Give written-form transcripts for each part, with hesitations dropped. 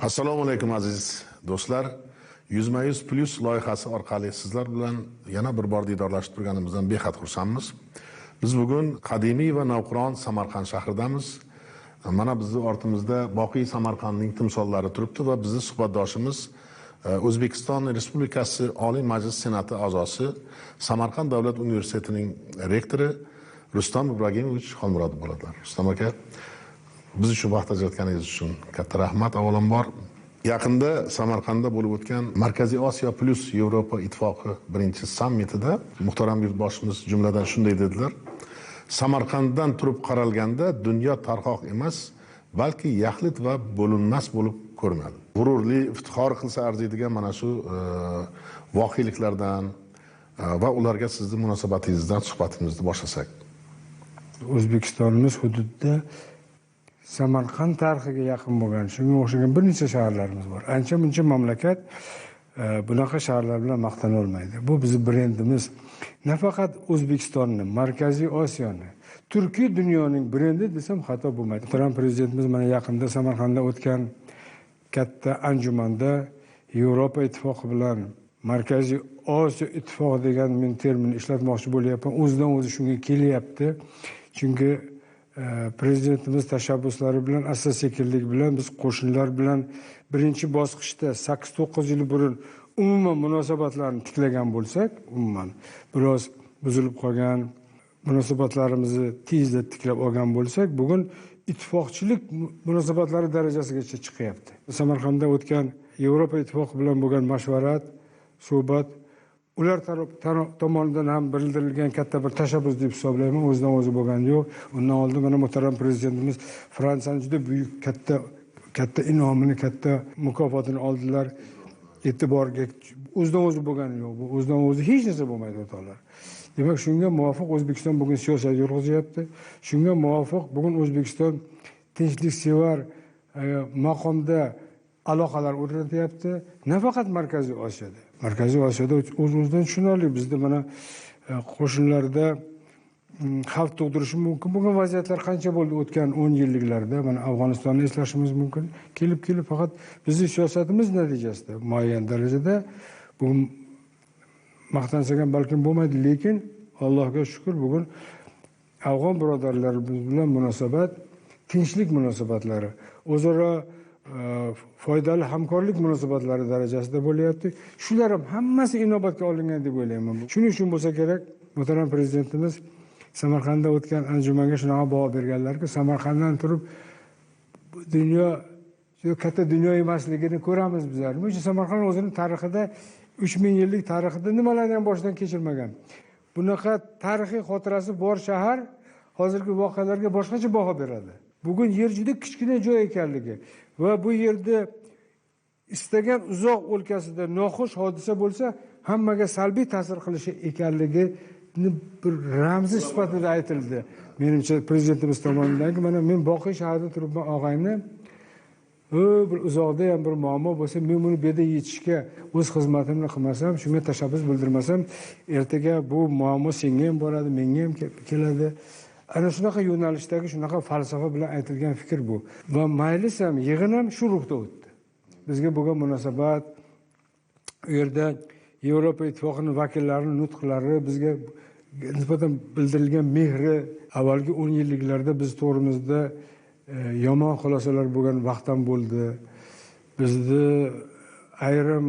Assalomu alaykum aziz do'stlar. 100% Plus loyihasi orqali sizlar bilan yana bir bor diydorlashib turganimizdan behad xursandmiz. Biz bugun qadimiy va navqiron Samarqand shahridamiz. Mana bizni ortimizda boqiy Samarqandning timsollari turibdi va bizni suhbatdoshimiz O'zbekiston Respublikasi Oliy Majlis Senati a'zosi, Samarqand Davlat universitetining rektori Rustam Ibragimovich Xolmurodov bo'ladilar. Rustam aka, biz uchun vaqt ajratganingiz uchun katta rahmat avvalambor. Yaqinda Samarqandda bo'lib o'tgan Markaziy Osiyo plus Yevropa Ittifoqi birinchi sammitida muhtaram yurtboshimiz jumladan shunday dedilar: Samarqanddan turib qaralganda dunyo tarqoq emas, balki yaxlit va bo'linmas bo'lib ko'rinadi. G'ururli, iftixor qilsa arziydigan mana shu voqeliklardan va ularga sizni munosabatingizdan suhbatimizni boshlasak. O'zbekistonimiz hududida Samarqand tarixiga yaqin bo'lgan, shunga o'xshagan bir necha shaharlarimiz bor. Ancha-muncha mamlakat bunaqa shaharlar bilan maqtana olmaydi. Bu bizning brendimiz. Nafaqat O'zbekistonni, Markaziy Osiyoni, Turkiy dunyoning brendi desam xato bo'lmaydi. Muhtaram prezidentimiz mana yaqinda Samarqandda o'tgan katta anjumanda Yevropa Ittifoqi bilan Markaziy Osiyo Ittifoqi degan men terminni ishlatmoqchi bo'lyapman. O'zidan o'zi shunga kelyapti. Chunki prezidentimiz tashabbuslari bilan, asta-sekinlik bilan biz qo'shnilar bilan birinchi bosqichda 8-9 yil burun umuman munosabatlarni tiklagan bo'lsak, umuman biroz buzilib qolgan munosabatlarimizni tezda tiklab olgan bo'lsak, bugun ittifoqchilik munosabatlari darajasigacha chiqyapti. Samarqandda o'tgan Yevropa Ittifoqi bilan bo'lgan mashvarat, suhbat ular tomonidan ham bildirilgan katta bir tashabbus deb hisoblayman. O'zidan o'zi bo'lgani yo'q. Undan oldin mana muhtaram prezidentimiz Fransiyaning juda buyuk katta inomini, katta mukofotini oldilar. E'tiborga o'zidan o'zi bo'lgani yo'q. Bu o'zidan o'zi hech narsa bo'lmaydi, o'rtoqlar. Demak, shunga muvofiq O'zbekiston bugun siyosat yurg'izyapti. Shunga muvofiq bugun O'zbekiston tinchliksevar maqomda aloqalar o'rnatyapti. Nafaqat Markaziy Osiyoda. Markaziy Osiyoda o'z-o'zidan tushunarli, bizda mana qo'shnilarda xavf tug'dirishi mumkin bo'lgan vaziyatlar qancha bo'ldi o'tgan 10 yilliklarda. Mana Afg'onistonni eslashimiz mumkin. Kelib-kelib faqat bizning siyosatimiz natijasida muayyan darajada bugun maqtansak ham balkim bo'lmaydi, lekin Allohga shukr bugun afg'on birodarlarimiz bilan munosabat, tinchlik munosabatlari, o'zaro foydali hamkorlik munosabatlari darajasida bo'lyapti. Shular ham hammasi inobatga olingan deb o'ylayman. Shuning uchun bo'lsa kerak, muhtaram prezidentimiz Samarqandda o'tgan anjumanga shunaqa baho berganlarki, Samarqanddan turib dunyo katta dunyo emasligini ko'ramiz bizlar. Nima uchun Samarqand o'zini tarixida 3000 yillik tarixida nimalarni ham boshdan kechirmagan. Bunaqa tarixiy xotirasi bor shahar hozirgi voqealarga boshqacha baho beradi. Bugun yer juda kichkina joy ekanligi va bu yerda istagan uzoq o'lkasida noxush hodisa bo'lsa, hammaga salbiy ta'sir qilishi ekanligini bir ramzi sifatida aytildi. Menimcha prezidentimiz tomonidan, mana men Boqiy shahrida turibman og'ayni, bir uzoqda ham bir muammo bo'lsa, men buni bu yerda yechishga o'z xizmatimni qilmasam, shunga tashabbus bildirmasam, ertaga bu muammo senga ham boradi, menga ham keladi. Ana shunaqa yo'nalishdagi shunaqa falsafa bilan aytilgan fikr bu. Va majlis ham, yig'in ham shu ruhda o'tdi. Bizga bo'lgan munosabat, u yerda Yevropa Ittifoqining vakillarining nutqlari, bizga nisbatan bildirilgan mehri, avvalgi 10 yilliklarda biz to'g'rimizda yomon xulosalar bo'lgan vaqt ham bo'ldi. Bizni ayrim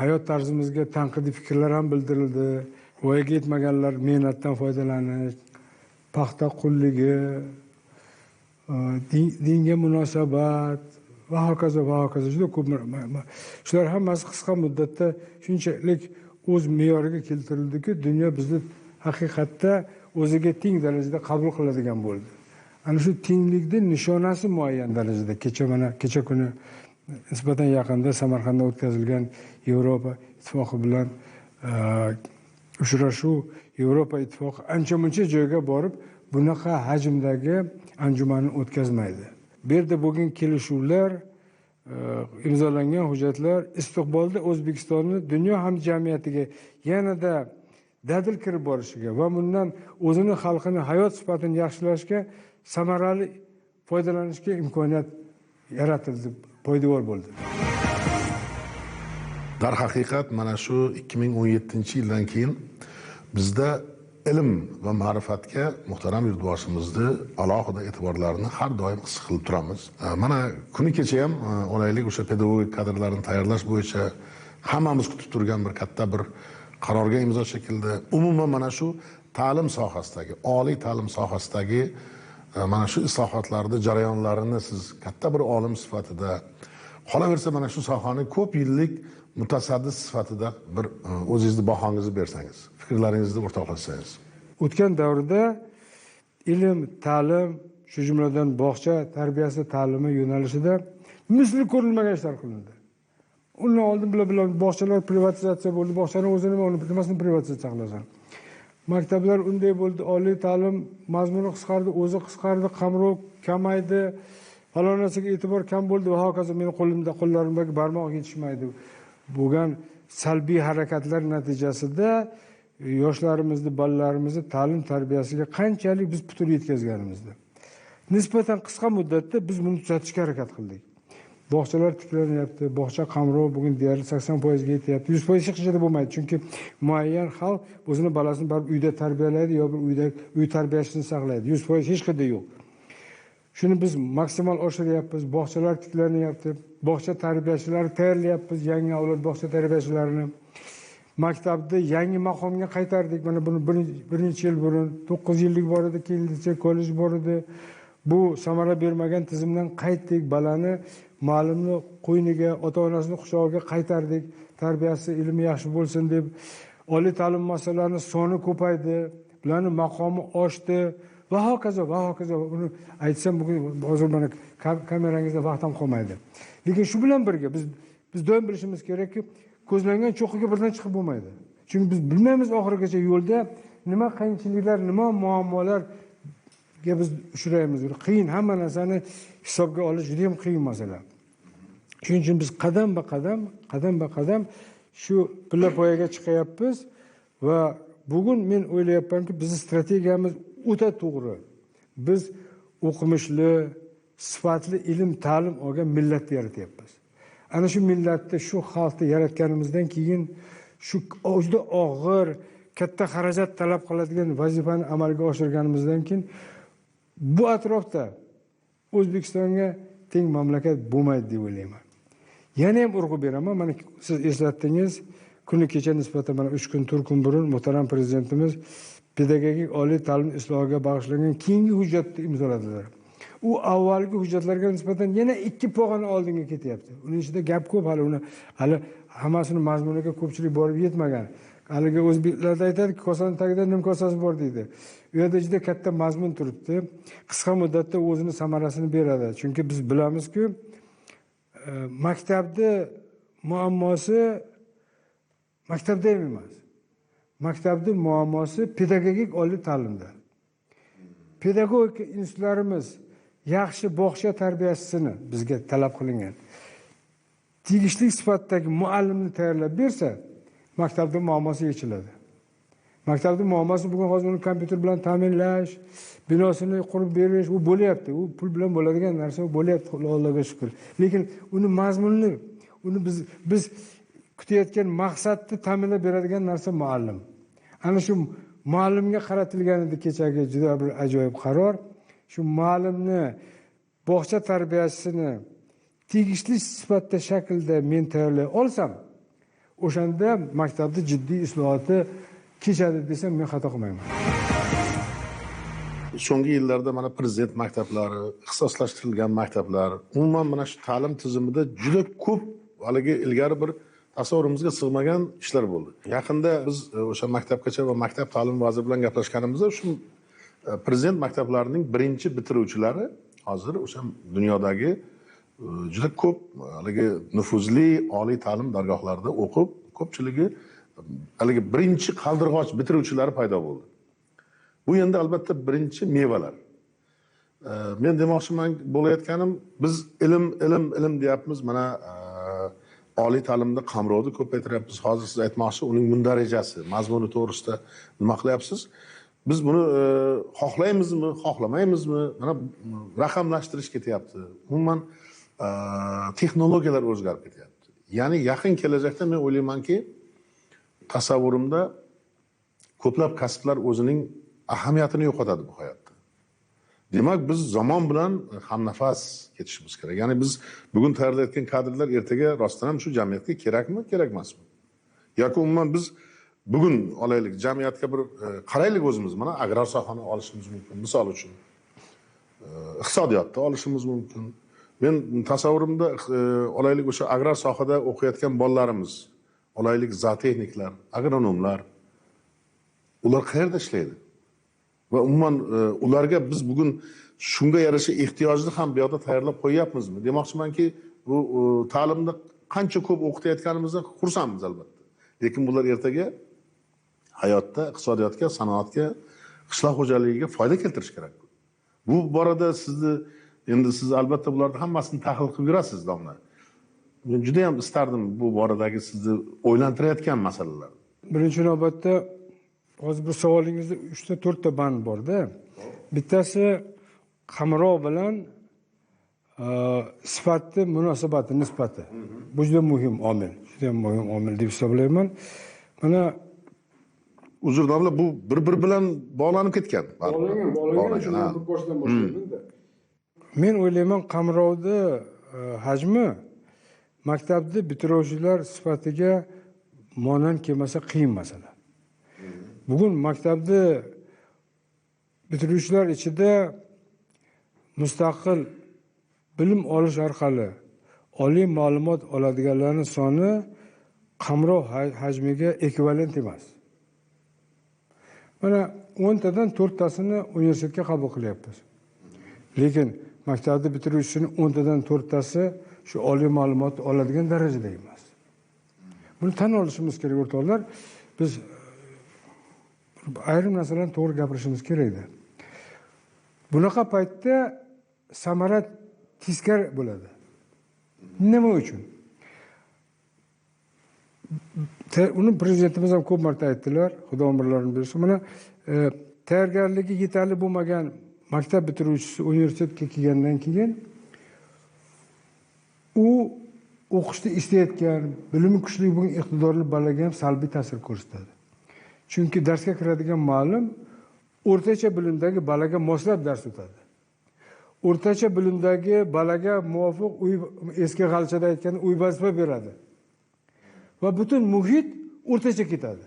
hayot tarzimizga tanqidiy fikrlar ham bildirildi. Voyaga yetmaganlar mehnatdan foydalanish, paxta qulligi, dinga munosabat va hokazo va hokazo juda ko'p. Shular hammasi qisqa muddatda shunchalik o'z me'yoriga keltirildiki, dunyo bizni haqiqatda o'ziga teng darajada qabul qiladigan bo'ldi. Ana shu tenglikning nishonasi muayyan darajada kecha kuni nisbatan yaqinda Samarqandda o'tkazilgan Yevropa Ittifoqi bilan uchrashuv, Yevropa Ittifoqi ancha-muncha joyga borib bunaqa hajmdagi anjumanni o'tkazmaydi. Bu yerda bo'lgan kelishuvlar, imzolangan hujjatlar istiqbolda O'zbekistonni dunyo hamjamiyatiga yanada dadil kirib borishiga va bundan o'zini xalqini hayot sifatini yaxshilashga samarali foydalanishga imkoniyat yaratildi. poydevor bo'ldi. Darhaqiqat mana shu 2017-yildan keyin bizda ilm va ma'rifatga muhtaram yurtboshimizni alohida e'tiborlarini har doim his qilib turamiz. Mana kuni kecha ham olaylik o'sha pedagogik kadrlarni tayyorlash bo'yicha hammamiz kutib turgan bir katta bir qarorga imzo chekildi. Umuman mana shu ta'lim sohasidagi, oliy ta'lim sohasidagi mana shu islohotlarni jarayonlarini siz katta bir olim sifatida, qolaversa mana shu sohani ko'p yillik mutasaddi sifatida bir o'zingizni bahongizni bersangiz, fikrlaringizni o'rtoqlashsangiz. O'tgan davrda ilm, ta'lim, shu jumladan bog'cha tarbiyasi ta'limi yo'nalishida misli ko'rilmagan ishlar qilindi. Undan oldin bilan bog'chalar privatizatsiya bo'ldi, bog'chani o'zini uni nimasini privatizatsiya qilasan. Maktablar unday bo'ldi, oliy ta'lim mazmuni qisqardi, o'zi qisqardi, qamrov kamaydi, falon narsaga e'tibor kam bo'ldi va hokazo. Meni qo'limda, qo'llarimdagi barmoq yetishmaydi bo'lgan salbiy harakatlar natijasida yoshlarimizni, bolalarimizni ta'lim tarbiyasiga qanchalik biz putur yetkazganimizda nisbatan qisqa muddatda biz buni tuzatishga harakat qildik. Bog'chalar tiklanyapti, bog'cha qamrovi bugun deyarli 80% ga yetyapti. 100% hech qachon bo'lmaydi, chunki muayyan xalq o'zini bolasini baribir uyda tarbiyalaydi yo bir uyda uy tarbiyachisini saqlaydi. 100% hech qayerda yo'q. Shuni biz maksimal oshiryapmiz, bog'chalar tiklanyapti, bog'cha tarbiyachilari tayyorlayapmiz, yangi avlod bog'cha tarbiyachilarini. Maktabni yangi maqomga qaytardik. Mana buni bir necha yil burun 9 yillik bor edi, keyin litsey, kollej bor edi. Bu samara bermagan tizimdan qaytdik, bolani muallimni qo'yniga, ota-onasini quchog'iga qaytardik, tarbiyasi, ilmi yaxshi bo'lsin deb. Oliy ta'lim muassasalarining soni ko'paydi, ularning maqomi oshdi va hokazo va hokazo. Buni aytsam bugun hozir mana kamerangizda vaqt ham qolmaydi. Lekin shu bilan birga biz doim bilishimiz kerakki, ko'zlangan cho'qqiga birdan chiqib bo'lmaydi. Chunki biz bilmaymiz oxirigacha yo'lda nima qiyinchiliklar, nima muammolarga biz uchraymiz. Qiyin, hamma narsani hisobga olish juda ham qiyin masala. Shuning uchun biz qadam-ba-qadam shu pillapoyaga chiqyapmiz va bugun men o'ylayapmanki, bizning strategiyamiz o'ta to'g'ri. Biz o'qimishli, sifatli ilm, ta'lim olgan millatni yaratyapmiz. Ana shu millatni, shu xalqni yaratganimizdan keyin shu juda og'ir, katta xarajat talab qiladigan vazifani amalga oshirganimizdan keyin bu atrofda O'zbekistonga teng mamlakat bo'lmaydi deb o'ylayman. Yana ham urg'u beraman. Mana siz eslatdingiz, kuni kecha nisbatan mana 3 kun, 4 kun burun muhtaram prezidentimiz pedagogik oliy ta'lim islohiga bag'ishlangan keyingi hujjatni imzoladilar. U avvalgi hujjatlarga nisbatan yana 2 pog'ona oldinga ketyapti. Uning ichida gap ko'p, hali uni hali hammasini mazmuniga ko'pchilik borib yetmagan. Haligi o'zbeklarda aytadi, kosani tagida nim kosasi bor deydi. U yerda juda katta mazmun turibdi. Qisqa muddatda o'zini samarasini beradi. Chunki biz bilamizki, maktabda muammosi maktabda ham emas. Maktabda muammosi pedagogik oliy ta'limda. Pedagogik institutlarimiz yaxshi bog'cha tarbiyachisini bizga talab qilingan tegishli sifatdagi muallimni tayyorlab bersa, maktabda muammosi yechiladi. Maktabda muammosi bugun hozir uni kompyuter bilan ta'minlash, binosini qurib berish, u bo'lyapti. U pul bilan bo'ladigan narsa, u bo'lyapti, Allohga shukr. Lekin uni mazmunini, uni biz kutayotgan maqsadni ta'minlab beradigan narsa muallim. Ana shu muallimga qaratilgan edi kechagi juda bir ajoyib qaror. Shu muallimni, bog'cha tarbiyachisini tegishli sifatda, shaklda men tayyorlay olsam, o'shanda maktabda jiddiy islohoti kechadi desam men xato qilmayman. So'nggi yillarda mana prezident maktablari, ixtisoslashtirilgan maktablar, umuman mana shu ta'lim tizimida juda ko'p haligi ilgari bir tasavvurimizga sig'magan ishlar bo'ldi. Yaqinda biz o'sha maktabgacha va maktab ta'limi vaziri bilan gaplashganimizda shu prezident maktablarining birinchi bitiruvchilari hozir o'sha dunyodagi juda ko'p haligi nufuzli oliy ta'lim dargohlarida o'qib, ko'pchiligi haligi birinchi qaldirg'och bitiruvchilari paydo bo'ldi. Bu endi albatta birinchi mevalar. Men demoqchiman bo'layotganim, biz ilm, ilm, ilm deyapmiz. Mana oliy ta'limda qamrovni ko'paytiryapmiz. Hozir siz aytmoqchi, uning mundarijasi, mazmuni to'g'risida nima qilyapsiz? Biz buni xohlaymizmi, xohlamaymizmi? Mana raqamlashtirish ketyapti. Umuman Texnologiyalar o'zgarib ketyapti. Ya'ni yaqin kelajakda men o'ylaymanki, tasavvurimda ko'plab kasblar o'zining ahamiyatini yo'qotadi bu hayotda. Demak, biz zamon bilan hamnafas ketishimiz kerak. Ya'ni biz bugun tayyorlayotgan kadrlar ertaga rostdan ham shu jamiyatga kerakmi, kerak emasmi? Yoki umuman biz bugun olaylik, jamiyatga bir qaraylik o'zimiz, mana agrar sohani olishimiz mumkin, misol uchun. Iqtisodiyotni olishimiz mumkin. Men tasavvurimda olaylik o'sha agrar sohada o'qiyotgan bolalarimiz, olaylik zootexniklar, agronomlar, ular qayerda ishlaydi? Va umuman ularga biz bugun shunga yarasha ehtiyojni ham bu yoqda tayyorlab qo'yyapmizmi? Demoqchimanki, bu ta'limni qancha ko'p o'qitayotganimizdan xursandmiz albatta. Lekin bular ertaga hayotda, iqtisodiyotga, sanoatga, qishloq xo'jaligiga foyda keltirish kerak. Bu borada sizni endi siz albatta bularni hammasini tahlil qilib yurasiz, domla. Men juda ham istardim bu boradagi sizni o'ylantirayotgan masalalar. Birinchi navbatda hozir bu savolingizda 3 ta 4 ta band borda. Bittasi qamrov bilan sifatni munosabati, nisbati. Bu juda muhim omil, juda muhim omil deb hisoblayman. Mana uzr domla, bu bir-biri bilan bog'lanib ketgan. Bog'langan, bir boshidan boshlayman-da. Men o'ylayman, qamrovni hajmi maktabni bitiruvchilar sifatiga monand kelmasa qiyin masala. Bugun maktabni bitiruvchilar ichida mustaqil bilim olish orqali oliy ma'lumot oladiganlarning soni qamrov hajmiga ekvivalent emas. Mana 10 tadan 4 tasini universitetga qabul qilyapmiz. Lekin maktabni bitiruvchisining 10 tadan 4 tasi shu oliy ma'lumot oladigan darajada emas. Buni tan olishimiz kerak, o'rtoqlar. Biz ayrim narsalarni to'g'ri gapirishimiz kerakda. Bunaqa paytda samara teskari bo'ladi. Nima uchun? Uni prezidentimiz ham ko'p marta aytdilar, Xudo umrlarini bersin. Mana tayyorgarligi yetarli bo'lmagan maktab bitiruvchisi universitetga kelgandan keyin u o'qishni istayotgan, bilimi kuchli bo'lgan iqtidorli bolaga ham salbiy ta'sir ko'rsatadi. Chunki darsga kiradigan muallim o'rtacha bilimdagi bolaga moslab dars o'tadi. O'rtacha bilimdagi bolaga muvofiq uy, eski g'alchada aytganda uy vazifa beradi. Va butun muhit o'rtacha ketadi.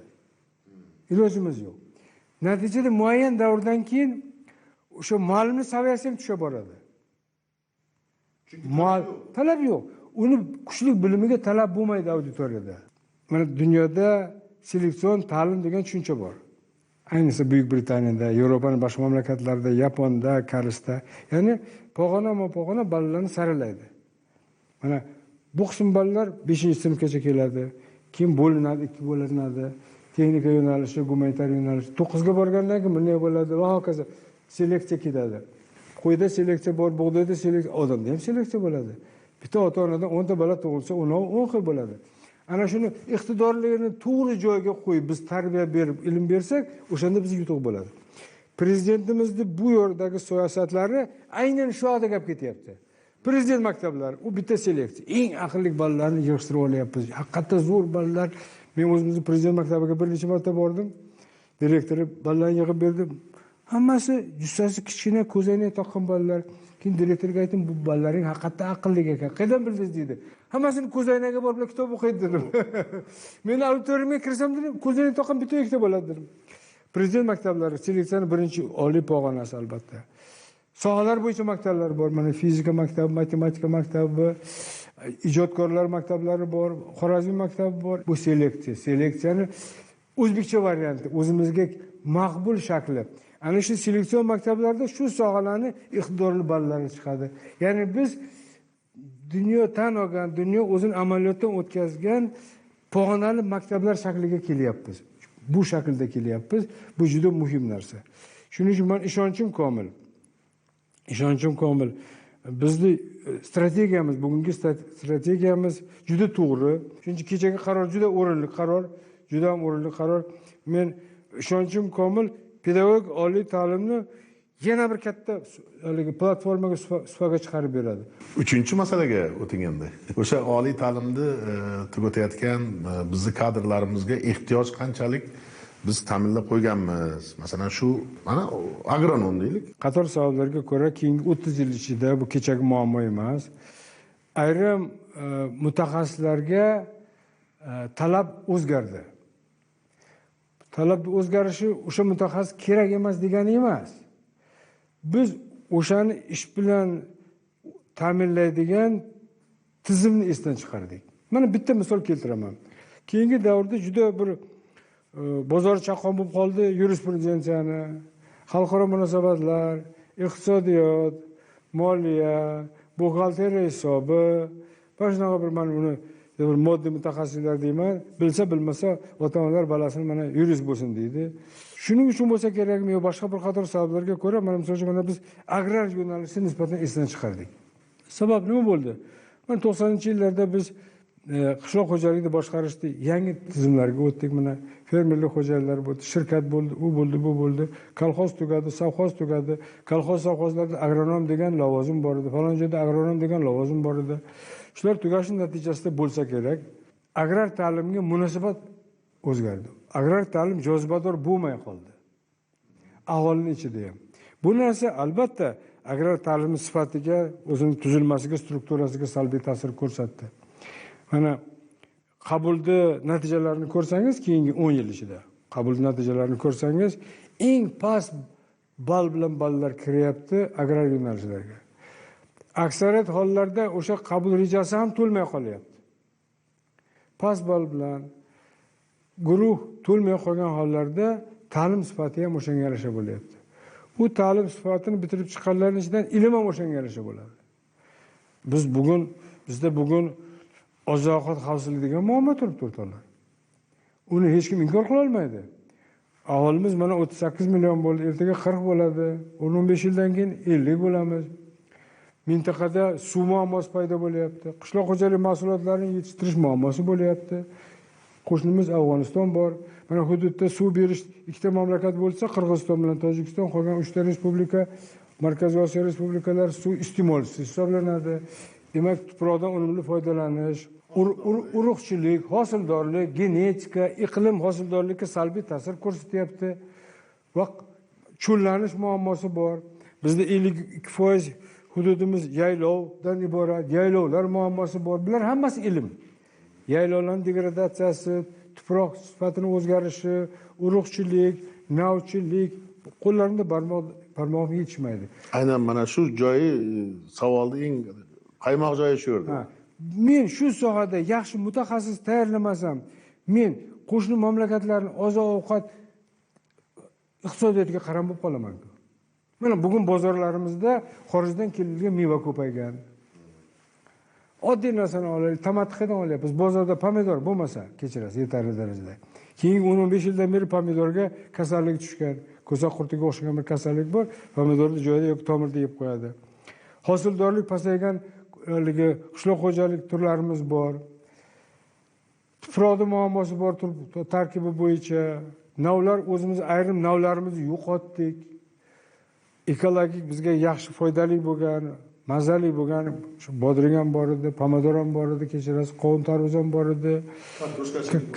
Ilojimiz yo'q. Natijada muayyan davrdan keyin o'sha muallimning saviyasi ham tusha boradi. Talab yo'q. Uni kuchli bilimiga talab bo'lmaydi auditoriyada. Mana dunyoda seleksion ta'lim degan tushuncha bor. Ayniqsa Buyuk Britaniyada, Yevropaning boshqa mamlakatlarida, Yaponda, Koreysda, ya'ni pog'ona-pog'ona bolalarni saralaydi. Mana bu qism bolalar 5-sinfgacha keladi, keyin bo'linadi, ikki bo'linadi. Texnika yo'nalishi, gumanitar yo'nalishi. 9ga borgandan keyin bunday bo'ladi va hokazo. Seleksiya ketadi. Qo'yda seleksiya bor, bug'doyda seleksiya, odamda ham seleksiya bo'ladi. Bitta ota-onadan 10 ta bola tug'ilsa, 10 xil bo'ladi. Ana shuni iqtidorligini to'g'ri joyga qo'yib, biz tarbiya berib, ilm bersak, o'shanda bizga yutuq bo'ladi. Prezidentimizni bu yerdagi siyosatlari aynan shu yoqda gap ketyapti. Prezident maktablari, u bitta seleksiya. Eng aqlli bolalarni yig'ishtirib olyapmiz. Haqiqatda zo'r bolalar. Men o'zimizni prezident maktabiga bir necha marta bordim. Direktori bolalarni yig'ib berdi. Hammasi jussasi kichkina, ko'zoynak taqqan bolalar. Keyin direktorga aytdim, bu bolalaring haqiqatda aqlli ekan. Qayerdan bildingiz deydi. Hammasini ko'zoynagiga borib kitob o'qiydi dedim. Men auditoriyamga kirsam dedim, ko'zoynak taqqan bitta ikkita bo'ladi dedim. Prezident maktablari seleksiyaning birinchi oliy pog'onasi albatta. Sohalar bo'yicha maktablar bor. Mana fizika maktabi, matematika maktabi, ijodkorlar maktablari bor, Xorazm maktabi bor. Bu seleksiya, seleksiyani o'zbekcha varianti, o'zimizga maqbul shakli. Ana shu seleksion maktablarda shu sohalarni iqtidorli bolalari chiqadi. Ya'ni biz dunyo tan olgan, dunyo o'zini amaliyotdan o'tkazgan pog'onali maktablar shakliga kelyapmiz. Bu shaklda kelyapmiz. Bu juda muhim narsa. Shuning uchun men ishonchim komil. İshonchim komil. Bizni strategiyamiz, bugungi strategiyamiz juda to'g'ri. Chunki kechagi qaror juda o'rinli qaror, juda ham o'rinli qaror. Men ishonchim komil, pedagogik oliy ta'limni yana bir katta haligi platformaga, supaga chiqarib beradi. Uchinchi masalaga o'ting endi. O'sha oliy ta'limni tugatayotgan bizni kadrlarimizga ehtiyoj qanchalik biz ta'minlab qo'yganmiz? Masalan, shu mana agronom deylik. Qator sabablarga ko'ra keyingi 30 yil ichida, bu kechagi muammo emas, ayrim mutaxassislarga talab o'zgardi. Talab o'zgarishi o'sha mutaxassis kerak emas degani emas. Biz o'shani ish bilan ta'minlaydigan tizimni esdan chiqardik. Mana bitta misol keltiraman. Keyingi davrda juda bir bozor chaqqon bo'lib qoldi yurisprudentsiyani, xalqaro munosabatlar, iqtisodiyot, moliya, buxgalteriya hisobi, mana shunaqa bir, mana uni bir moddiy mutaxassislar deyman, bilsa bilmasa ota-onalar balasini mana yurist bo'lsin deydi. Shuning uchun bo'lsa kerakmi yo boshqa bir qator sabablarga ko'ra, mana misol uchun mana biz agrar yo'nalishni nisbatan esdan chiqardik. Sabab nima bo'ldi? Mana 90-yillarda biz qishloq xo'jaligini boshqarishda yangi tizimlarga o'tdik. Mana fermerlik xo'jaliklari bo'ldi, shirkat bo'ldi, u bo'ldi, bu bo'ldi, kolxoz tugadi, sovxoz tugadi. Kolxoz sovxozlarda agronom degan lavozim bor edi, falon joyda agronom degan lavozim bor edi. Shular tugashi natijasida bo'lsa kerak, agrar ta'limga munosabat o'zgardi. Agrar ta'lim jozibador bo'lmay qoldi aholining ichida ham. Bu narsa albatta agrar ta'limning sifatiga, o'zining tuzilmasiga, strukturasiga salbiy ta'sir ko'rsatdi. Mana qabulni natijalarini ko'rsangiz, keyingi 10 yil ichida qabul natijalarini ko'rsangiz, eng past ball bilan bolalar kiryapti agrar yo'nalishlarga. Aksariyat hollarda o'sha qabul rejasi ham to'lmay qolyapti. Past ball bilan guruh to'lmay qolgan hollarda ta'lim sifati ham o'shanga yarasha bo'lyapti. U ta'lim sifatini bitirib chiqqanlarning ichidan ilm ham o'shanga yarasha bo'ladi. Bizda bugun oziq-ovqat xavfsizligi degan muammo turibdi o'rtoqlar. Uni hech kim inkor qila olmaydi. Aholimiz mana 38 million bo'ldi, ertaga 40 bo'ladi, 10-15 yildan keyin 50 bo'lamiz. Mintaqada suv muammosi paydo bo'lyapti. Qishloq xo'jalik mahsulotlarini yetishtirish muammosi bo'lyapti. Qo'shnimiz Afg'oniston bor. Mana hududda suv berish ikkita mamlakat bo'lsa, Qirg'iziston bilan Tojikiston, qolgan 3 ta respublika, Markaziy Osiyo respublikalari suv iste'molchisi hisoblanadi. Demak, tuproqdan unumli foydalanish, urug'chilik, hosildorlik, genetika, iqlim hosildorlikka salbiy ta'sir ko'rsatyapti. Va cho'llanish muammosi bor. Bizda 52% hududimiz yaylovdan iborat, yaylovlar muammosi bor. Bular hammasi ilm. Yaylovlarning degradatsiyasi, tuproq sifatini o'zgarishi, urug'chilik, navchilik, qo'llarimda barmog'im yetishmaydi. Aynan mana shu joyi savolni eng qaymoq joyi shu yerda. Men shu sohada yaxshi mutaxassis tayyorlamasam, men qo'shni mamlakatlarning oziq-ovqat iqtisodiyotiga qaram bo'lib qolaman. Mana bugun bozorlarimizda xorijdan kelgan meva ko'paygan. Oddiy narsani olaylik, tomatixdan olyapmiz. Bozorda pomidor bo'lmasa, kechirasiz, yetarli darajada. Keyingi 10-15 yildan beri pomidorga kasallik tushgan, ko'sa qurtiga o'xshagan bir kasallik bor, pomidorni joyida yoki tomirda yeb qo'yadi. Hosildorlik pasaygan haligi qishloq xo'jalik turlarimiz bor. Tuproqning muammosi bor tarkibi bo'yicha. Navlar, o'zimiz ayrim navlarimizni yo'qotdik. Ekologik bizga yaxshi foydali bo'lgan, mazali bo'lgan shu bodring ham bor edi, pomidor ham bor edi, kechirasiz, qovun tarvuz ham bor edi.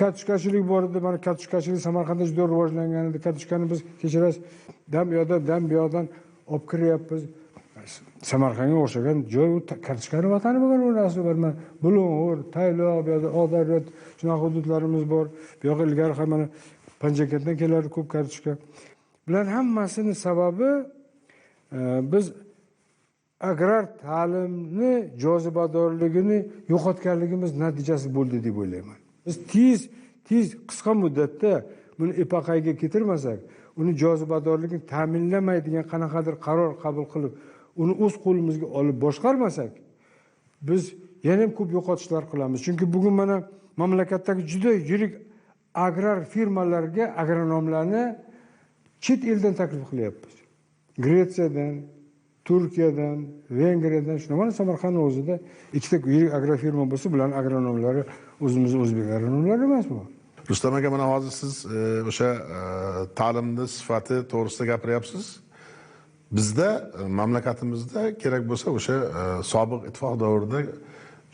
Kartoshkachilik bor edi. Mana kartoshkachilik Samarqandda juda rivojlangan edi. Kartoshkani biz kechirasiz, dam u yoqdan, dam bu yoqdan olib kiryapmiz. Samarqandga o'xshagan joy u kartoshkani vatani bo'lgan o'rnasi bor. Mana Bulung'ur, Tayloq, bu yoqda Oqdaryo, shunaqa hududlarimiz bor. Bu yoqqa ilgari ham mana Panjakentdan kelardi ko'p kartoshka. Bular hammasini sababi biz agrar ta'limni jozibadorligini yo'qotganligimiz natijasi bo'ldi deb o'ylayman. Biz tez qisqa muddatda buni epaqayga keltirmasak, uni jozibadorligini ta'minlamaydigan qanaqadir qaror qabul qilib, uni o'z qo'limizga olib boshqarmasak, biz yana ham ko'p yo'qotishlar qilamiz. Chunki bugun mana mamlakatdagi juda yirik agrar firmalarga agronomlarni chet eldan taklif qilyapmiz. Gretsiyadan, Turkiyadan, Vengriyadan, shuna mana Samarqand o'zida ikkita yirik agrofirma bo'lsa, bularning agronomlari o'zimizni o'zbek agronomlari emas bu. Rustam aka, mana hozir siz o'sha ta'limni sifati to'g'risida gapiryapsiz. Bizda mamlakatimizda kerak bo'lsa o'sha sobiq ittifoq davrida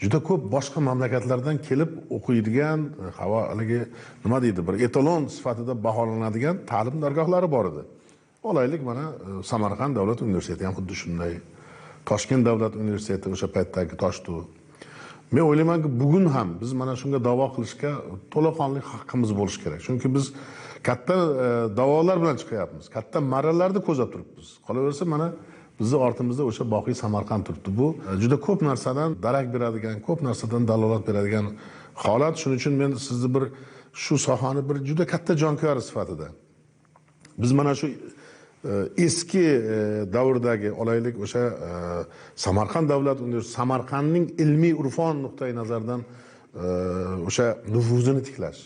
juda ko'p boshqa mamlakatlardan kelib o'qiydigan, havo haligi nima deydi, bir etalon sifatida baholanadigan ta'lim dargohlari bor edi. Olaylik, mana Samarqand davlat universiteti ham xuddi shunday, Toshkent davlat universiteti o'sha paytdagi Toshtu. Men o'ylaymanki, bugun ham biz mana shunga da'vo qilishga to'laqonli haqqimiz bo'lishi kerak. Chunki biz katta da'volar bilan chiqyapmiz, katta marralarni ko'zlab turibmiz. Qolaversa, mana bizni ortimizda o'sha boqiy Samarqand turibdi. Bu juda ko'p narsadan darak beradigan, ko'p narsadan dalolat beradigan holat. Shuning uchun men sizni bir shu sohani bir juda katta jonkuyari sifatida biz mana shu eski davrdagi, olaylik, o'sha Samarqand davlat universiteti, Samarqandning ilmiy urfon nuqtai nazaridan o'sha nufuzini tiklash.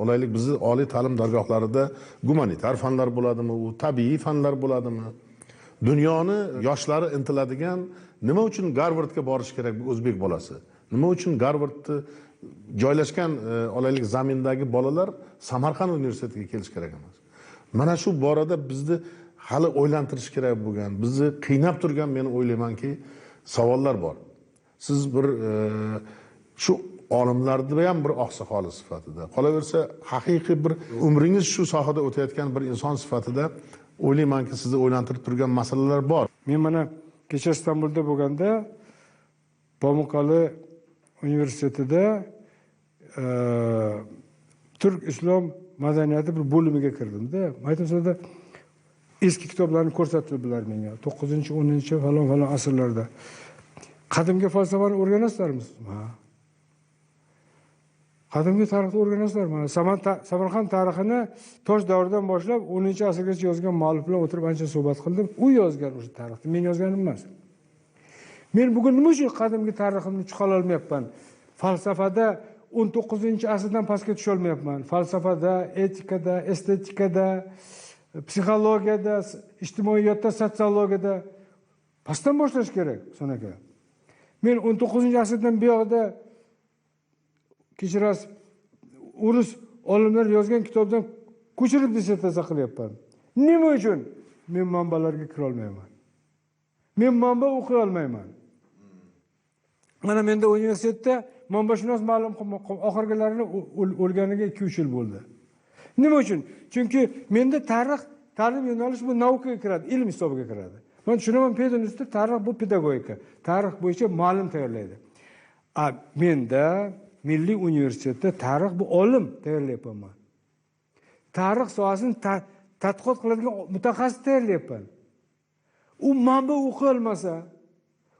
Olaylik, bizni oliy ta'lim dargohlarida gumanitar fanlar bo'ladimi, u tabiiy fanlar bo'ladimi? Dunyoni yoshlari intiladigan, nima uchun Garvardga borish kerak bu o'zbek bolasi? Nima uchun Garvardda joylashgan olaylik zamindagi bolalar Samarqand universitetiga kelish kerak emas? Mana shu borada bizni hali o'ylantirish kerak bo'lgan, bizni qiynab turgan, men o'ylaymanki, savollar bor. Siz bir shu olimlarni ham bir oqsoqoli sifatida, qolaversa haqiqiy bir umringiz shu sohada o'tayotgan bir inson sifatida o'ylaymanki, sizni o'ylantirib turgan masalalar bor. Men mana kecha Istanbulda bo'lganda Pamukkale universitetida Turk islom madaniyati bir bo'limiga kirdimda. Aytib eski kitoblarni ko'rsatdilar menga. 9-10 falon falon asrlarda. Qadimgi falsafani o'rganasizlarmi? Ha. Qadimgi tarixni o'rganasizlarmi? Samarqand tarixini tosh davridan boshlab 10-asrgacha yozgan muallif bilan o'tirib ancha suhbat qildim. U yozgan o'sha tarixni, men yozganim emas. Men bugun nima uchun qadimgi tariximni chiqara olmayapman? Falsafada 19-asrdan pastga tusha olmayapman. Falsafada, etikada, estetikada, psixologiyada, ijtimoiyotda, sotsiologiyada pastdan boshlash kerak, Husan aka. Men 19-asrdan buyog'ida, kechirasiz, o'ris olimlar yozgan kitobdan ko'chirib dissertatsiya qilyapman. Nima uchun? Men manbalarga kira olmayman. Men manba o'qiy olmayman. Mana menda universitetda manbashunos ma'lum oxirgilarini o'lganiga 2-3 yil bo'ldi. Nima uchun? Chunki menda tarix, ta'lim yo'nalishi bu naukaga kiradi, ilm hisobiga kiradi. Men tushunaman, pedagogikada tarix bu pedagogika. Tarix bo'yicha ma'lum tayyorlaydi. A menda milliy universitetda tarix bu olim tayyorlayapman. Tarix sohasini tadqiqot qiladigan mutaxassis tayyorlayapman. U manba o'qiy olmasa,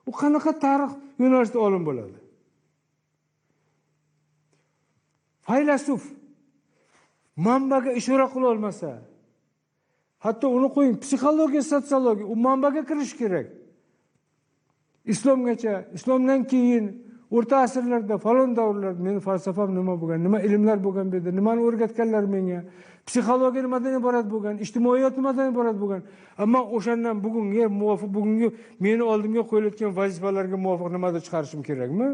u qanaqa tarix yo'nalishida olim bo'ladi? Faylasuf manbaga ishora qila olmasa, hatto uni qo'ying, psixologiya, sotsiologiya, u manbaga kirish kerak. Islomgacha, islomdan keyin o'rta asrlarda, falon davrlarda meni falsafam nima bo'lgan, nima ilmlar bo'lgan bu yerda, nimani o'rgatganlar menga, psixologiya nimadan iborat bo'lgan, ijtimoiyot nimadan iborat bo'lgan. Ammo o'shandan bugunga muvofiq, bugungi meni oldimga qo'yilayotgan vazifalarga muvofiq nimadir chiqarishim kerakmi?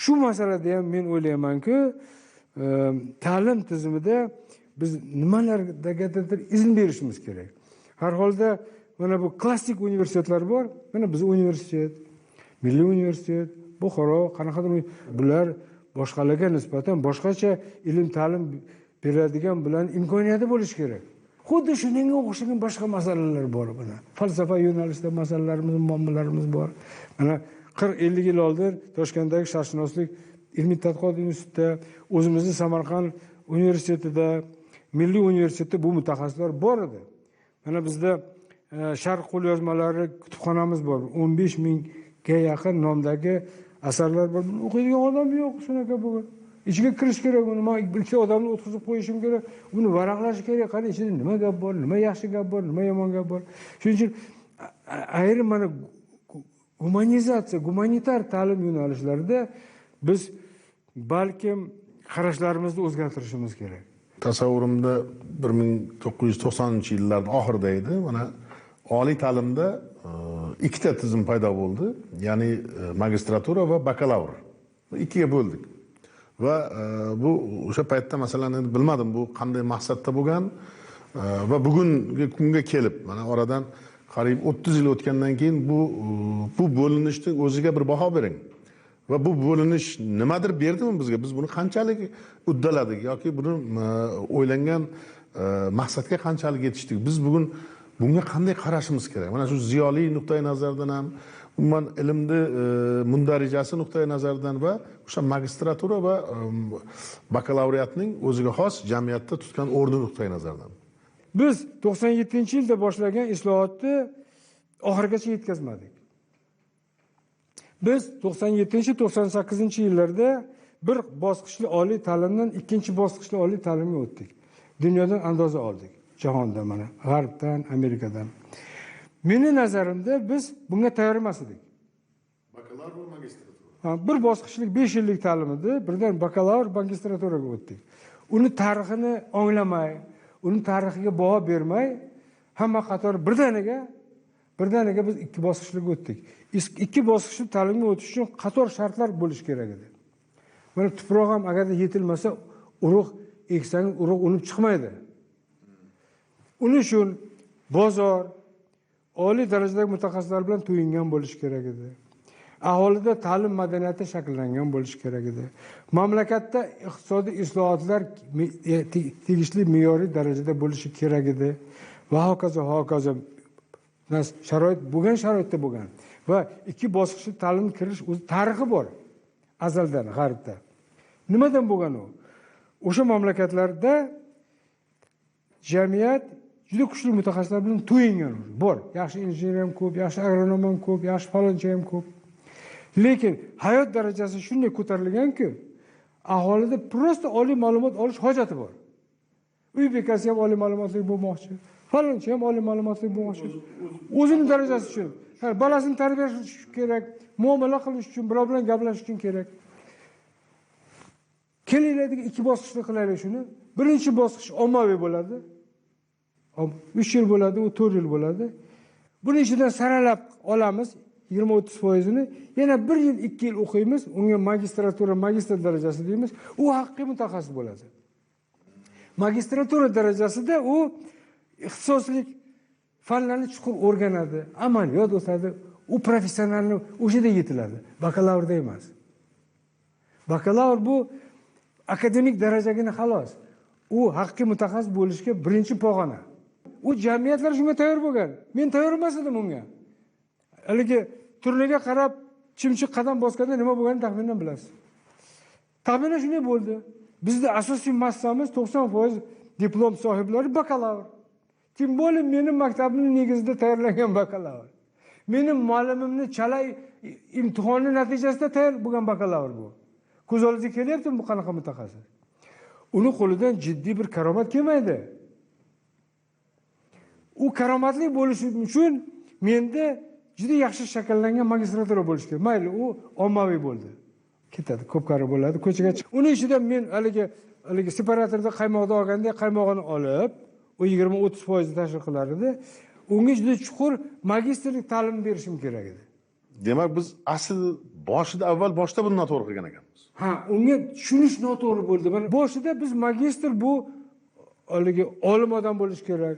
Shu masalada ham men o'ylaymanki, ta'lim tizimida biz nimalargadir izn berishimiz kerak. Har holda mana bu klassik universitetlar bor. Mana biz universitet, milliy universitet, Buxoro, qanaqadir bular boshqalarga nisbatan boshqacha ilm ta'lim beradigan bilan imkoniyati bo'lishi kerak. Xuddi shunga o'xshagan boshqa masalalar bor buni. Falsafa yo'nalishida masalalarimiz, muammolarimiz bor. Mana 40-50 yil oldin Toshkentdagi sharqshunoslik ilmiy tadqiqot institutida, o'zimizni Samarqand universitetida, milliy universitetda bu mutaxassislar bor edi. Mana bizda sharq qo'lyozmalari kutubxonamiz bor. 15 mingga yaqin nomdagi asarlar bor. Buni o'qiydigan odam yo'q, shunaqa bugun. Ichiga kirish kerak, uni men ikkita odamni o'tkazib qo'yishim kerak, uni varaqlash kerak, qani ichida nima gap bor, nima yaxshi gap bor, nima yomon gap bor. Shuning uchun ayrim mana gumanizatsiya, gumanitar ta'lim yo'nalishlarida biz balkim qarashlarimizni o'zgartirishimiz kerak. Tasavvurimda 1990-yillarning oxirida edi. Mana oliy ta'limda ikkita tizim paydo bo'ldi, ya'ni magistratura va bakalavr. Ikkiga bo'ldik. Va bu o'sha paytda masalan endi bilmadim bu qanday maqsadda bo'lgan va bugungi kunga kelib mana oradan Qariyb 30 yil o'tgandan keyin bu bo'linishni o'ziga bir baho bering. Va bu bo'linish nimadir berdimi bizga? Biz buni qanchalik uddaladik yoki buni o'ylangan maqsadga qanchalik yetishdik? Biz bugun bunga qanday qarashimiz kerak? Mana shu ziyoli nuqtai nazardan ham, umuman ilmni mundarijasi nuqtai nazaridan va o'sha magistratura va bakalavriatning o'ziga xos jamiyatda tutgan o'rni nuqtai nazaridan. Biz 97-yilda boshlagan islohotni oxirigacha yetkazmadik. Biz 97-98-yillarda bir bosqichli oliy ta'limdan ikkinchi bosqichli oliy ta'limga o'tdik. Dunyodan andoza oldik. Jahonda, mana G'arbdan, Amerikadan. Meni nazarimda biz bunga tayyor emas edik. Bakalavr va magistratura. Bir bosqichlik 5 yillik ta'lim edi, birdan bakalavr magistraturaga o'tdik. Uni tarixini anglamay, uni tarixiga baho bermay, hamma qator birdaniga biz ikki bosqichlik o'tdik. Ikki bosqichli ta'limga o'tish uchun qator shartlar bo'lishi kerak edi. Mana tuproq ham agarda yetilmasa, urug' eksangiz urug' unib chiqmaydi. Uning uchun bozor oliy darajadagi mutaxassislar bilan to'yingan bo'lishi kerak edi. Aholida ta'lim madaniyati shakllangan bo'lishi kerak edi. Mamlakatda iqtisodiy islohotlar tegishli me'yoriy darajada bo'lishi kerak edi. Va hokazo hokazo sharoit bo'lgan sharoitda bo'lgan. Va ikki bosqichli ta'lim kirish o'zi tarixi bor. Azaldan G'arbda. Nimadan bo'lgan u? O'sha mamlakatlarda jamiyat juda kuchli mutaxassislar bilan to'yingan bor. Yaxshi injener ham ko'p, yaxshi agronom ham ko'p, yaxshi falonchi ham ko'p. Lekin hayot darajasi shunday ko'tarilganki, aholida prosta oliy ma'lumot olish hojati bor. Uy bekasi ham oliy ma'lumotli bo'lmoqchi, falonchi ham oliy ma'lumotli bo'lmoqchi. O'zini darajasi uchun, bolasini tarbiyalash uchun kerak, muomala qilish uchun, birov bilan gaplashish uchun kerak. Kelinglar ikki bosqichli qilaylik shuni. Birinchi bosqich ommaviy bo'ladi. 3 yil bo'ladi, u 4 yil bo'ladi. Buning ichidan saralab olamiz 20-30%ni. Yana 1 yil, 2 yil o'qiymiz, unga magistratura, magistr darajasi deymiz. U haqiqiy mutaxassis bo'ladi. Magistratura darajasida u ixtisoslik fanlarni chuqur o'rganadi, amaliyot o'tadi, u professionalni o'shada yetiladi. Bakalavrda emas. Bakalavr bu akademik darajagina xolos. U haqiqiy mutaxassis bo'lishga birinchi pog'ona. U jamiyatlar shunga tayyor bo'lgan. Men tayyor emas edim unga. Haligi turnaga qarab chimchiq qadam bosganda nima bo'lganini taxminan bilasiz. Taxminan shunday bo'ldi. Bizda asosiy massamiz 90% diplom sohiblari bakalavr. Тем более meni maktabimning negizida tayyorlangan bakalavr. Meni muallimimni chala imtihoni natijasida tayyor bo'lgan bakalavr bu. Ko'z oldingizga kelyaptimi bu qanaqa mutaxassis? Uni qo'lidan jiddiy bir karomat kelmaydi. U karomatli bo'lishi uchun menda juda yaxshi shakllangan magistratura bo'lishi kerak. Mayli, u ommaviy bo'ldi. Ketadi, ko'pkari bo'ladi, ko'chaga chiq. Uning ichida men haligi separatorda qaymoqni olganda qaymog'ini olib, u 20-30% tashkil qilar edi. Unga juda chuqur magistrlik ta'lim berishim kerak edi. Demak, biz asl boshida avval boshda buni noto'g'ri qilgan ekanmiz. Ha, unga tushunish noto'g'ri bo'ldi. Mana boshida biz magistr bu haligi olim odam bo'lish kerak.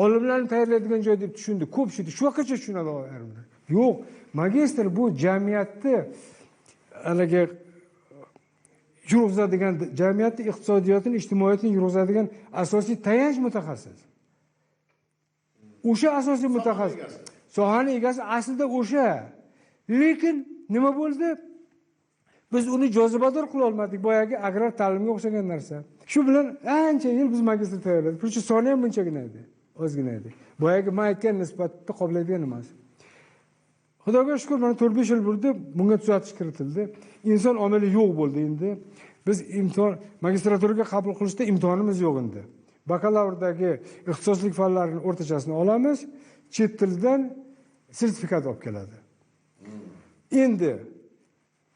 Olimlarni tayyorlaydigan joy deb tushundik. Ko'pchilik shu vaqtgacha tushunadi ayrimlar. Yo'q, magistr bu jamiyatni haligi yurg'izadigan, jamiyatni iqtisodiyotini, ijtimoiyatini yurg'izadigan asosiy tayanch mutaxassis. O'sha asosiy mutaxassis. Sohani egasi aslida o'sha. Lekin nima bo'ldi? Biz uni jozibador qila olmadik. Boyagi agrar ta'limga o'xshagan narsa. Shu bilan ancha yil biz magistr tayyorladik. Chunki soni ham bunchagina edi, ozgina edi. Boyagi men aytgan nisbatda qoblaydigan emas. Xudoga shukr, mana 4-5 yil bo'ldi, bunga tuzatish kiritildi. Inson omili yo'q bo'ldi endi. Biz imtihon magistraturaga qabul qilishda imtihonimiz yo'q endi. Bakalavrdagi ixtisoslik fanlarining o'rtachasini olamiz, chet tilidan sertifikat olib keladi. Endi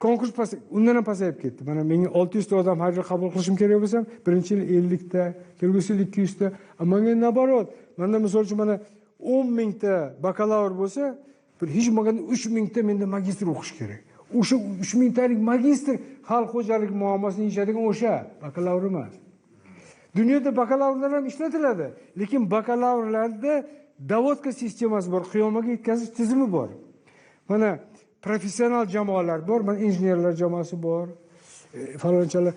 konkurs undan ham pasayib ketdi. Mana menga 600 ta odam har yil qabul qilishim kerak bo'lsa, birinchi yil 50 ta, kelgusi yil 200 ta. Menga naborot, menda misol uchun mana 10 mingta bakalavr bo'lsa, bir hech bo'lmaganda 3 mingta menda magistr o'qish kerak. O'sha 3 mingtalik magistr xalq xo'jalik muammosini yechadigan o'sha bakalavr emas. Dunyoda bakalavrlar ham ishlatiladi, lekin bakalavrlarda доводка sistemasi bor, qiyomaga yetkazish tizimi bor. Mana professional jamoalar bor, mana injenerlar jamoasi bor, falonchalar,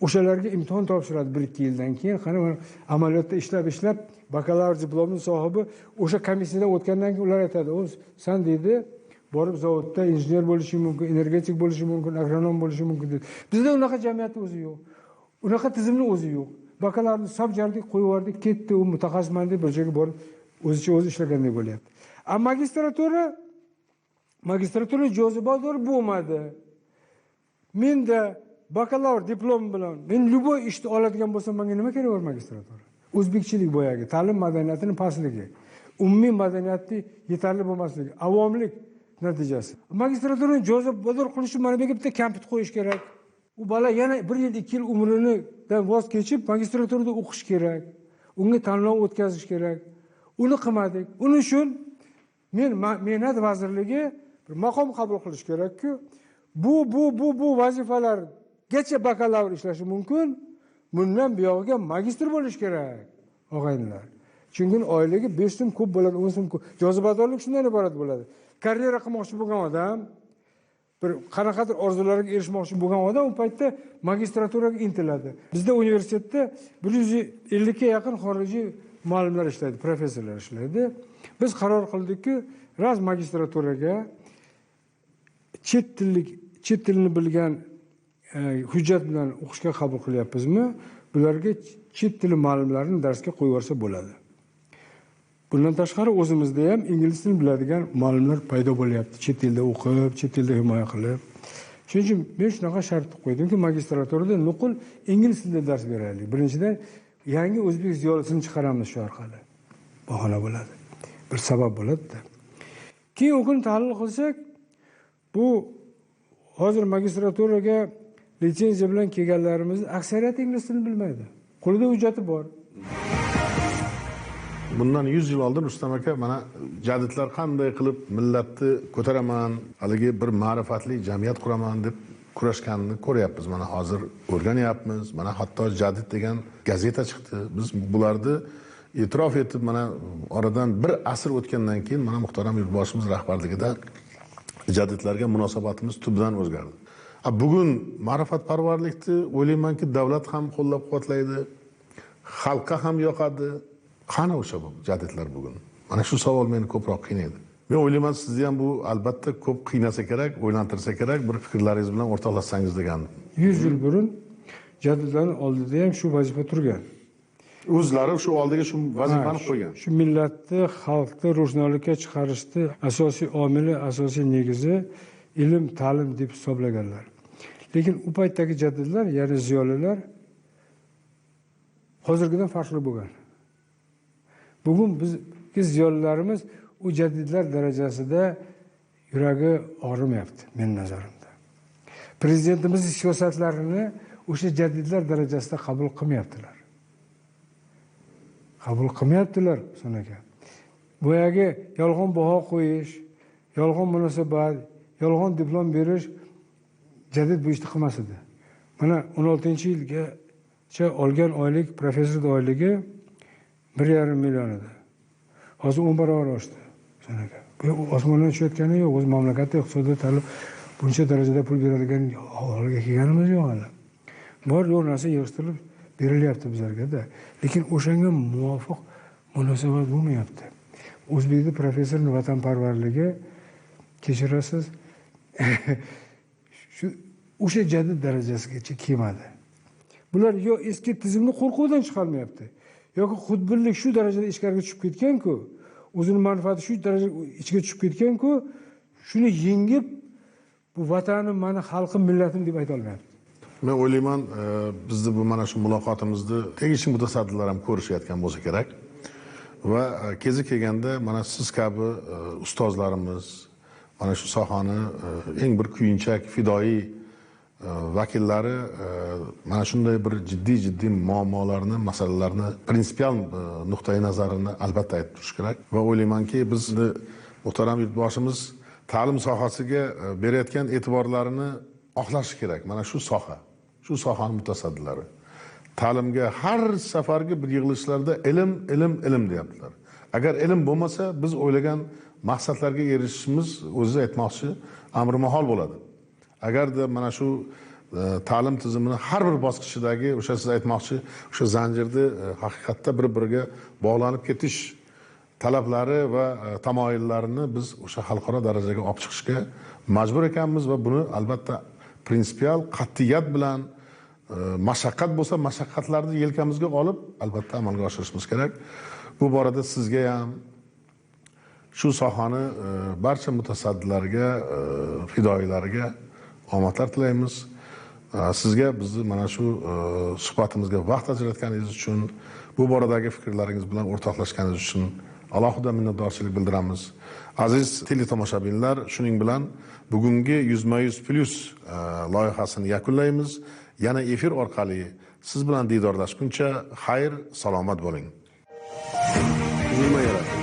o'shalarga imtihon topshiradi 1-2 yildan keyin. Qani mana amaliyotda ishlab bakalavr diplomining sohibi o'sha komissiyadan o'tgandan keyin ular aytadi, "O, san deydi, borib zavodda injener bo'lishing mumkin, energetik bo'lishing mumkin, agronom bo'lishing mumkin" deydi. Bizda unaqa jamiyatning o'zi yo'q. Unaqa tizimning o'zi yo'q. Bakalarni sap jardik, qo'yib yubordik, ketdi, u mutaxassisman deb bir joyga borib o'zicha o'zi ishlagandek bo'lyapti. A magistratura jozibador bo'lmadi. Menda bakalavr diplom bilan men любой ishni oladigan bo'lsam, menga nima kerak bor magistratura? O'zbekchilik boyagi, ta'lim madaniyatining pastligi, umumiy madaniyatning yetarli bo'lmasligi, avomlik natijasi. Magistraturani jozibador qilish uchun mana bu yerga bitta kompyuter qo'yish kerak. U bola yana 1 yil, 2 yil umridan voz kechib magistraturada o'qish kerak. Unga tanlov o'tkazish kerak. Uni qilmadik. Uning uchun men Mehnat vazirligi bir maqom qabul qilish kerak-ku. Bu vazifalargacha bakalavr ishlashi mumkin. Bundan buyog'iga magistr bo'lish kerak, og'aynilar. Chunki oyligi 5 so'm ko'p bo'ladi, 10 so'm ko'p. Jozibadorlik shundan iborat bo'ladi. Karyera qilmoqchi bo'lgan odam, bir qanaqadir orzularga erishmoqchi bo'lgan odam u paytda magistraturaga intiladi. Bizda universitetda 150 ga yaqin xorijiy muallimlar ishlaydi, professorlar ishlaydi. Biz qaror qildikki, raz magistraturaga chet tilini bilgan hujjat bilan o'qishga qabul qilyapmizmi? Bularga chet tili muallimlarini darsga qo'yib yuborsa bo'ladi. Bundan tashqari o'zimizda ham ingliz tilini biladigan muallimlar paydo bo'lyapti, chet elda o'qib, chet elda himoya qilib. Shuning uchun men shunaqa shart qo'ydimki, magistraturada nuqul ingliz tilida dars beraylik. Birinchidan yangi o'zbek ziyolisini chiqaramiz shu orqali. Bahona bo'ladi. Bir sabab bo'ladi-da. Keyin u kuni tahlil qilsak, bu hozir magistraturaga litsenziya bilan kelganlarimiz aksariyati ingliz tilini bilmaydi. Qo'lida hujjati bor. Bundan 100 yil oldin Rustam aka mana jadidlar qanday qilib millatni ko'taraman, haligi bir ma'rifatli jamiyat quraman deb kurashganini ko'ryapmiz. Mana hozir o'rganyapmiz. Mana hatto Jadid degan gazeta chiqdi. Biz bularni e'tirof etib, mana oradan bir asr o'tgandan keyin mana muhtaram yurtboshimiz rahbarligida jadidlarga munosabatimiz tubdan o'zgardi. Bugun ma'rifatparvarlikni o'ylaymanki davlat ham qo'llab-quvvatlaydi, xalqqa ham yoqadi. Qani o'sha jadidlar bugun? Mana shu savol meni ko'proq qiynaydi. Men o'ylayman sizni ham bu albatta ko'p qiynasa kerak, o'ylantirsa kerak, bir fikrlaringiz bilan o'rtoqlashsangiz degandim. 100 yil burun jadidlarning oldida ham shu vazifa turgan. O'zlari shu oldiga shu vazifani qo'ygan. Shu millatni, xalqni ro'shnolikka chiqarishni asosiy omili, asosiy negizi ilm, ta'lim deb hisoblaganlar. Lekin u paytdagi jadidlar, ya'ni ziyolilar hozirgidan farqli bo'lgan. Bugun bizgi ziyolilarimiz u jadidlar darajasida yuragi og'rimayapti, men nazarimda. Prezidentimizning siyosatlarini o'sha jadidlar darajasida qabul qilmayaptilar. Qabul qilmayaptilar, Husan aka. Boyagi yolg'on baho qo'yish, yolg'on munosabat, yolg'on diplom berish jadid bu ishni qilmas edi. Mana 16-yilgacha olgan oylik professor oyligi 1,5 million edi. Hozir 10 barobar oshdi. Husan aka. Bu osmondan tushayotgani yo'q. O'z mamlakatda iqtisodiyot hali buncha darajada pul beradigan holga kelganimiz yo'q hali. Bor yo'q narsa yig'ishtirilib berilyapti bizlarga-da. Lekin o'shanga muvofiq munosabat bo'lmayapti. O'zbekda professorning vatanparvarligi, kechirasiz, shu o'sha jadid darajasigacha kelmadi. Bular yo eski tizimni qo'rquvdan chiqarmayapti, yoki xudbinlik shu darajada ichkariga tushib ketgan-ku, o'zini manfaati shu darajada ichiga tushib ketgan-ku, shuni yengib bu vatanim, mani xalqim, millatim deb ayta olmayapti. Men o'ylayman, bizni bu mana shu muloqotimizni tegishli mutasaddilar ham ko'rishayotgan bo'lsa kerak. Va kezi kelganda mana siz kabi ustozlarimiz, mana shu sohani eng bir kuyinchak fidoyi vakillari mana shunday bir jiddiy muammolarni, masalalarni prinsipial nuqtai nazarini albatta aytib turish kerak. Va o'ylaymanki, bizni muhtaram yurtboshimiz ta'lim sohasiga berayotgan e'tiborlarini oqlashi kerak. Mana shu soha, shu sohaning mutasaddilari ta'limga har safargi bir yig'ilishlarda ilm, ilm, ilm deyaptilar. Agar ilm bo'lmasa, biz o'ylagan maqsadlarga erishishimiz, o'zingiz aytmoqchi, amri mahol bo'ladi. Agarda mana shu ta'lim tizimini har bir bosqichidagi o'sha siz aytmoqchi o'sha zanjirni haqiqatda bir-biriga bog'lanib ketish talablari va tamoyillarini biz o'sha xalqaro darajaga olib chiqishga majbur ekanmiz va buni albatta prinsipial qat'iyat bilan, mashaqqat bo'lsa mashaqqatlarni yelkamizga olib albatta amalga oshirishimiz kerak. Bu borada sizga ham, shu sohani barcha mutasaddilarga, fidoyilariga omadlar tilaymiz. Sizga bizni mana shu suhbatimizga vaqt ajratganingiz uchun, bu boradagi fikrlaringiz bilan o'rtoqlashganingiz uchun alohida minnatdorchilik bildiramiz. Aziz teletomoshabinlar, shuning bilan bugungi 100% plus loyihasini yakunlaymiz. Yana efir orqali siz bilan diydorlashguncha xayr, salomat bo'ling. Tuzilma yaratdi.